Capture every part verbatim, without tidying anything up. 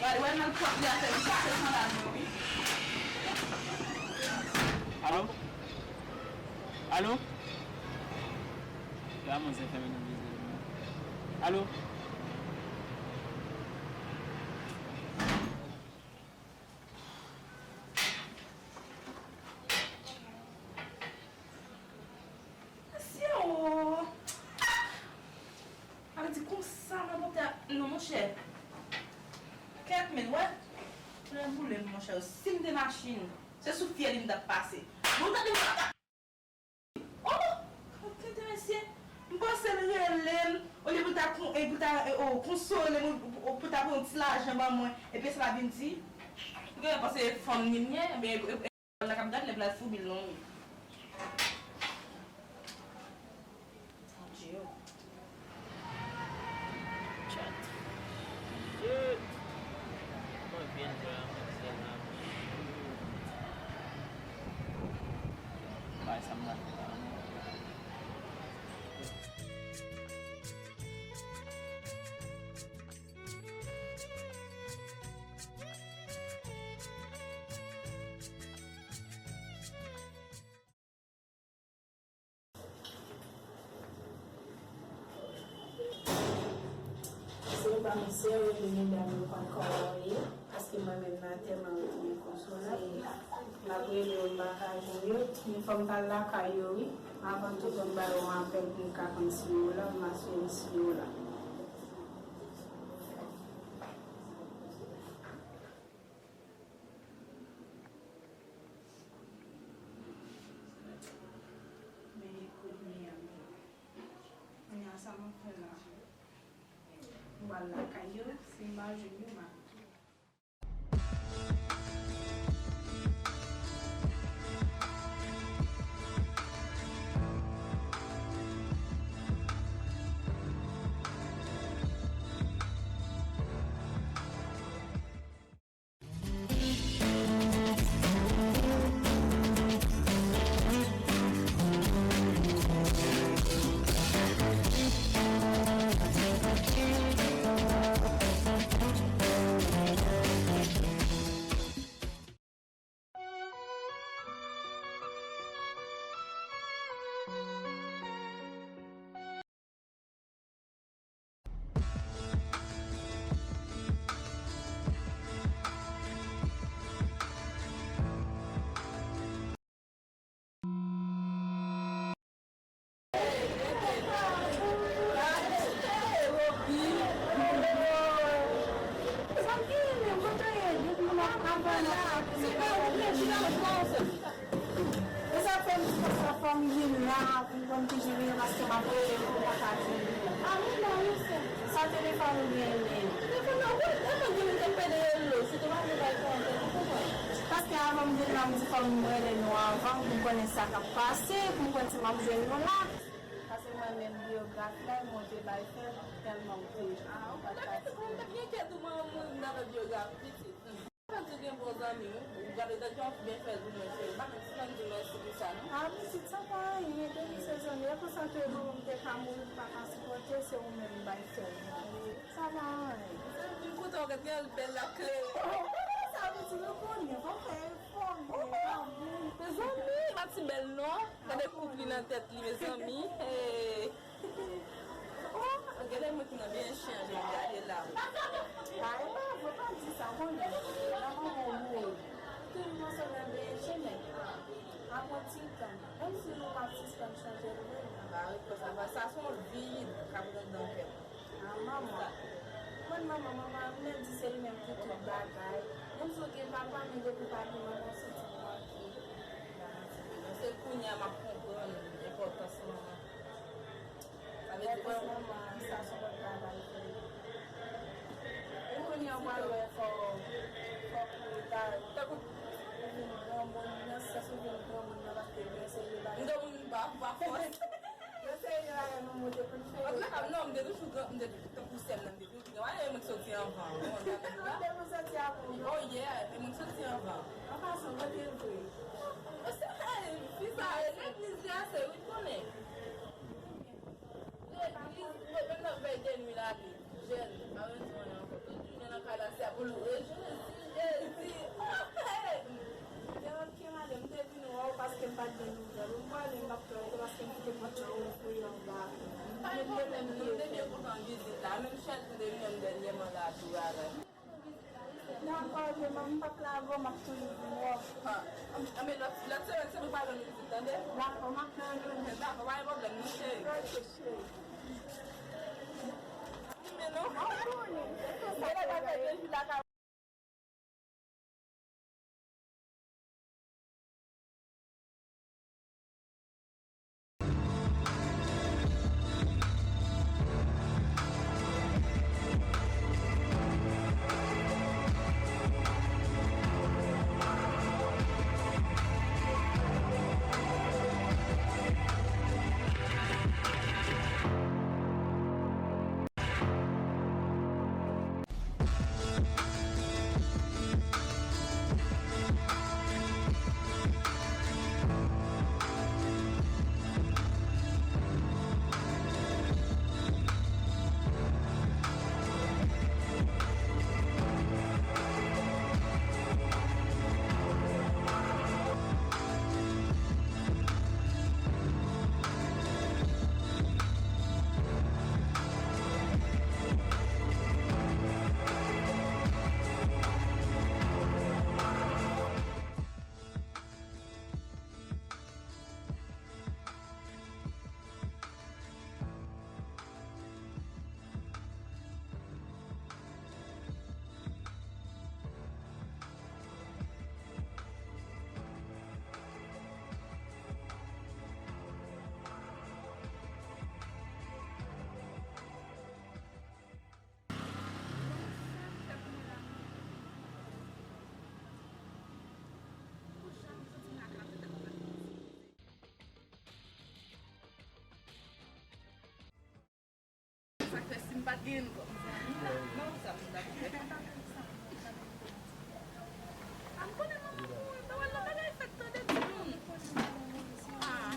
Gade, wè nan pwòp li a fè m kase sandal mwen, wi. Alo? Alo? Ya manzè fèmen nan biznis. Alo? Mesye o! Sa vle di konsa mwen pote a, non, monchè. Kèt, men, wè. Lè boule m, monchè. Si m te machin, se sou fyèl li m t ap pase. Bon, tande m t ap Oh! Tenten mesye, m panse l rele m, olye pou l ta kon-, e pou l ta, e, oh, konsole m, pou, pou, pou l ta pran yon ti lajan ban mwen, epi sa l ap vin di, ou genlè panse fanm ni m ye, ebyen, e, e, la k ap gad, lè l al foubi l nan mi. Adye. Chat. Shit. Mwen vin jwe avèk sèl la. Bay sa m ta fè la. Se yon pa mesye, rele medam yo konn kòman w ye, paske mwen menm nan antèman yo te gen konsolab. M ap rele yo, m pa ka jwenn yo, men fò m t al lakay yo, wi. Avan tout, fò m ba yo yon apèl pou m ka konn si yo la, m asire m si yo la. Men kounye a menm. Kounye a sa m ap fè la? M pral lakay yo, si m pa jwenn yo, m ap E sa k fè m di konsa fò m vin la pou m konn kijan li ye, paske m ap rele pou m pa ka jwenn li. A, mwen ba yo sè. Sa telefòn ou byen li? Telefòn nan, wi, e mwen ki te pede rele w, si te pa vle bay kòmantè, ou konprann. Paske avan m vin la, m di fò m rele nou avan pou m konnen sa k ap pase, pou m konn si m ap jwenn nou la. Paske mwen menm, biyografi la, mwen te bay fè tèlman m te. A, ou pa t gen kè tou mwen, mwen, m nan biyografi pitit. Sa di gen bon zanmi, wi. Ou gade, gade jan w byen fè di mwen, cheri. M pa menm sispann di mèsi pou sa, non. A, pitit, sa pa anyen. Depi se zanmi, e konsa tou, e bon, m te ka mouri, m pa ka sipòte, se ou menm m bay sèlman. Sa pa anyen. M kontan w gade jan l bèl la, klere. Ou konnen sa, pitit, ou konnen. Fò fè efò, men pa bon. Mezanmi, pa ti bèl, non. Gade koup li nan tèt li, mezanmi. Hey. Oh, gen de moun ki nan benyen chen, jan m gade la. A, e pa vre, pa di sa, konnen. Nan moman w mouri. Tout moun sot nan benyen chen, men ap pran ti tan. Menm si nou p ap sispann chanje l vre, men. A, wi, konsa, sa se yon vid k ap anndan kè m. A, manman. Konn manman, manman, m mèt di se li menm ki tout bagay. Menm si w gen papa, men depi w pa gen manman, w santi w manke. Men se kounye a m ap konprann enpòtans manman. Sa vle di, enpòtans manman, sa se yon lòt travay, frè. E kounye a, w pral wè, fò, fò w ta, tankou, ou vin granmoun, nan sans ou vin granmoun nan, paske gen yon seri de bagay. M granmoun pa, pa fòs. Gen yon seri de bagay manman w te konn fè. Antoulèka, non, m te toujou gran, m te toujou tankou sè m nan, m te toujou Gen mwen, e mwen ki soti anvan. Ou konn sa m di la? Ou te pou soti avan mwen. Oh, yeah, e mwen ki soti anvan. An pasan, kote l vre? Se, hey, fi sa, e legliz li a, se, wi, konnen. Legliz Te nwi lapli, jèl, pa menm di mwen ankò. Tout jounen nan kay la, se pou lwe. Jezi, Jezi. Oh, hey! M te manke ale, m te vin wè w paske m pa t gen nouvèl ou. M prale, m p ap fè w, se paske m kite pòt la ouvri anba. Pa gen pwoblèm, non, m te byen kontan vizit la. Menm chèz m te vin an dènyèman la tou, bagay. Dakò, ebyen, m p ap lage w, m ap toujou vin wè w. Ah, anben, lòt, lòt semèn, se pou pale nou vizit, tande? Dakò, m ap nan yon lòt. Dakò, pa gen pwoblèm, non, cheri. Ok, cheri. Men non. M ap tounen. Genlè ta fè de jou la ka Sa fè si m pa t gen kòm zanmi la, non, sa m t ap fè. A m konnen manman mouri, pawòl nan bagay fèt tande di moun. Ah.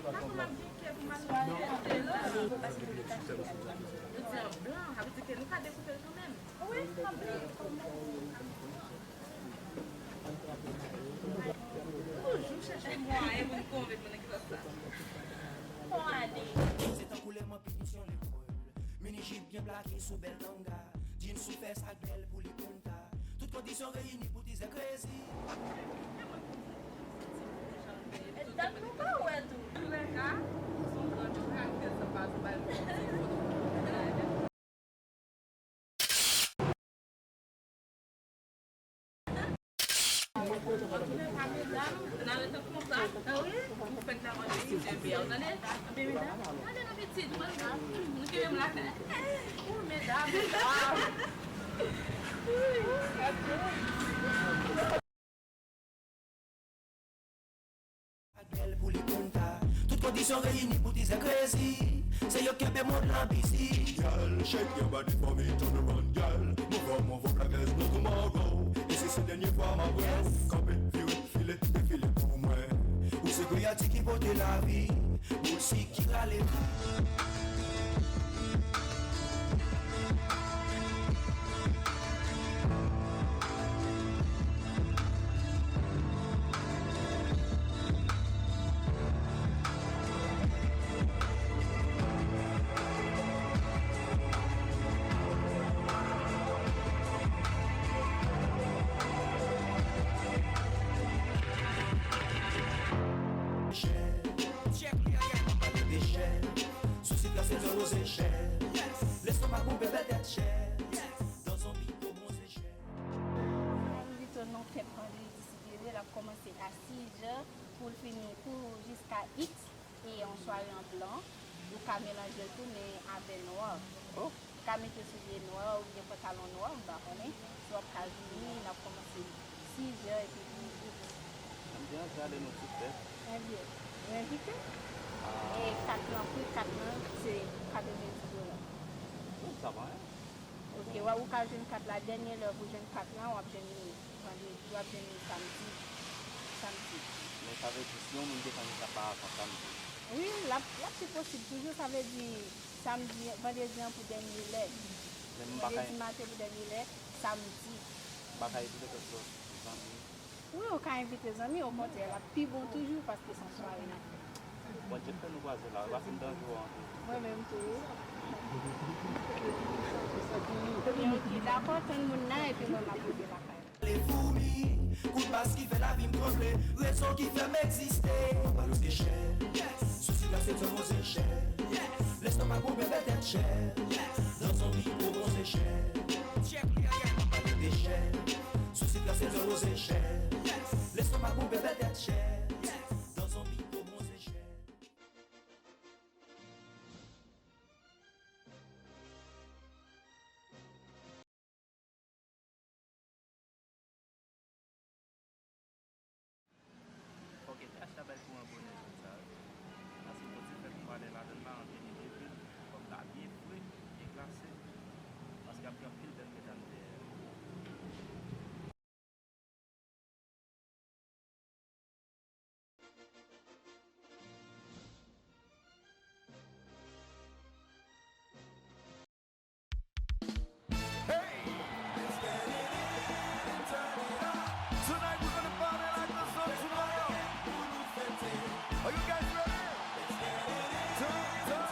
Fòk m ap gen kè pou m al nan kote la. Yo di an blan, sa vle di ke nou ka dekoupe l kanmenm. Wi, kanmenm. Toujou chèche mwayen pou n konvenk mwen nan ki sòs sa. Bon, ale. Se tankou lè m an pinisyon lekòl. Mini jip byen plake sou bèl tanga. Jeans sou fès ak bèl pou li punta. Tout kondisyon reyini pou tizè crazy. E dat nou pa wè tou. Antouka, se yon gran jou karaktè sa pa sou bal. Antouka, medam, n a rete an kontak. Wi. Pou fèt la, mande Bondye beni w, tande? Anben, medam, gade nou pitit, nou kenbe m lakay. Wi, medam, medam. Wi. Ak bèl pou li punta. Tout kondisyon reyini pou tizè crazy. Se yo k kenbe mond lan busy. Gyal, shake your body for me, turn around, gyal. Move on, move on, like there's no tomorrow. E si se dènye fwa m ap wè w. Kanpe, vire, file, defile pou mwen. Ou se griyati ki pote lavi. Boul sik ki rale. Chè. Check li ayen. Pale de chè. Sou sit la se lò roze chè. Lestomak bonbe bèl tèt chè. Dan zonbi po bronze chè. Vito non fèt vandredi si Dye vle, l ap kòmanse a sis è pou l fini pou jiska X. E yon sware an blan, ou ka melanje l tou, men avè nwa. Oh. Ou ka mete soulye nwa oubyen pantalon nwa, m pa konnen. Si w ap ka vini, n ap kòmanse sis è epi vini vit. M te antre ale nou sou fèt. Ebyen, ou envite? Ah. E kat lan, pri kat lan, se katrevenndis dola. Wi, sa pa anyen. Ok, w ap, ou ka jwenn kat la, dènye lè pou jwenn kat la, w ap jwenn li vandredi, w ap jwenn li samdi. Samdi. Men sa vle di, si yon moun desann li, sa pa avan samdi. Wi, l ap, l ap pi posib toujou, sa vle di samdi, vandredi an pou dènye lè. Men m pa ka, vandredi maten pou dènye lè, samdi. M pa ka envite tout lòt zanmi. Wi, ou ka envite zanmi, okontrè, l ap pi bon toujou paske se yon sware n ap fè. Bondye fè nou kwaze la, pa fin danjere anpil. Mwen menm tou, wi. Ok, dakò, tann moun nan, epi mwen m ap rive lakay. Lè foumi, kout bas ki fè lavi m tranble, rezon ki fè m egziste. Mwen pa lòt ke chè, sousi glase tè woze chè. Lè sa pa bon bèbè tèt chè, dan zonbi pou bronze chè. Mwen pa lòt ke chè, sousi glase tè woze chè. Lè sa pa bon bèbè tèt chè, dan zonbi pou bronze chè. Fòk e T H la bay kouran bonè joun sa yo. Paske Bondye fè m prale ladan l la an dènye minit, fòk la byen fre e glase. Paske ap gen anpil bèl medam dèyè. Hey! Tonight we're gonna party like the sun tomorrow. Are you guys ready? Turn, turn.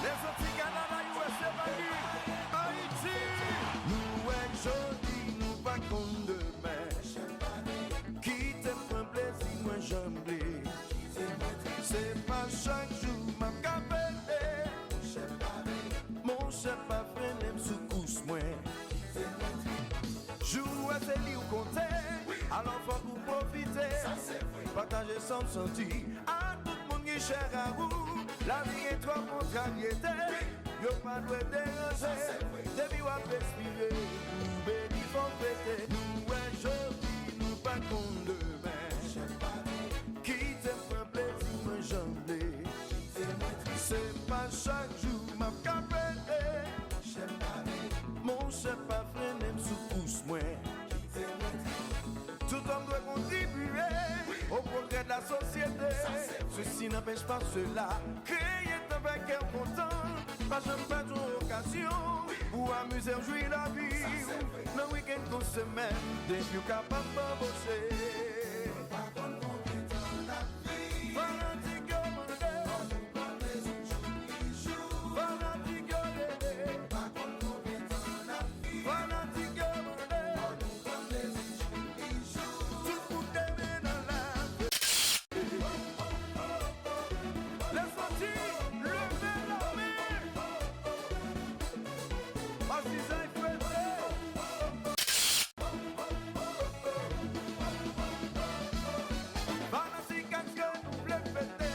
Les Antilles, Canada, U S A, baby. Haïti. Nou wè jodi, nou pa konn demen. Kite m pran plezi mwen janm vle. Se pa chak jou m ap ka pede. Monchè, pa frennen m sou kous mwen. Jou w wè se li w konte, alò fòk ou pwofite. Pataje sa w santi ak tout moun ki chè a ou. Lavi gen twòp kontraryete, yo pa dwe deranje. Depi w ap respire, ou beni fòk fete. Nou wè jodi, nou pa konn demen. Kite m pran plezi mwen jan m vle. Se pa chak jou m ap ka pede. Monchè, pa frennen m sou kous mwen. Tout homme doit contribuer au progrès de la société. Ceci n'empêche pas cela. Kreye tan fè kè w kontan. Pa janm pèd yon okazyon pou amize w, jwi lavi w. Nan wikenn kon semèn, depi w kapab anboche. Fanatik yo mande, fanatik yo rele. Fanatik yo mande. Tout moun te men nan lave. Lè soti, leve la men. Asizay fete. Fanatik, èske nou vle fete?